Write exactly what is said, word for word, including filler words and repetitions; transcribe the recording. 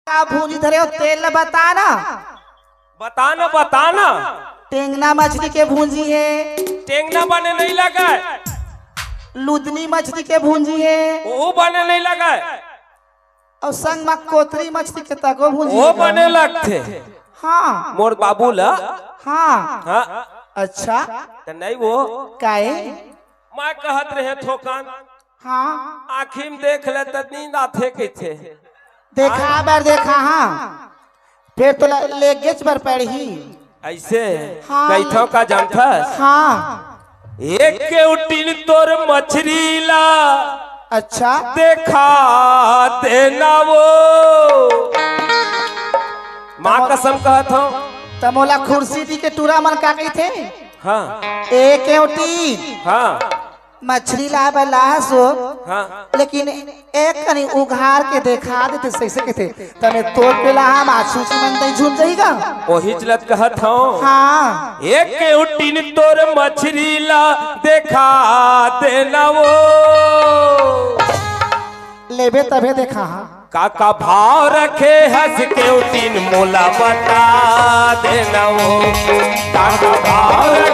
का भूंजी धरे हो, तेल ला बता ना। बता ना, बता ना। टेंगना मछली के भूंजी हे। टेंगना बने नहीं लगे। लुदनी मछली के भूंजी हे। वो बने नहीं लगे। अउ संग म कोतरी मछली के तको भूंजी वो हे। बने लगथे। हाँ। मोर बाबू ला। हाँ। हाँ। अच्छा। त नहीं वो। काहे? मैं कहत रहे थोकन। हाँ। आँखी म देख ले त नींद आथे कहिथे। देखा बर देखा, हाँ। फेर तोला लेगेच बर पड़ही। अइसे हाँ। कहिथव का जानथस? हाँ। एक केवटिन तोर मछरी ला अच्छा। देखा देना वो। माँ कसम कहत हव। त मोला खुर्सी दी के टूरा मन का कहिथे? हाँ। ए केवटिन। हाँ। मछरी लाए बर लाहस वो, हाँ। लेकिन एक कनी उघार के देखा देते, सही से कहिथे, तने तोर पेला हम आछू ची मन दई झूम जाही गा। ओही चलत कहत हव। हाँ। एक केवटिन तोर मछरी ला देखा देना वो। लेबे तभे देखा, हाँ। का का भाव रखे हस केवटिन मोला बता देना वो। का का भाव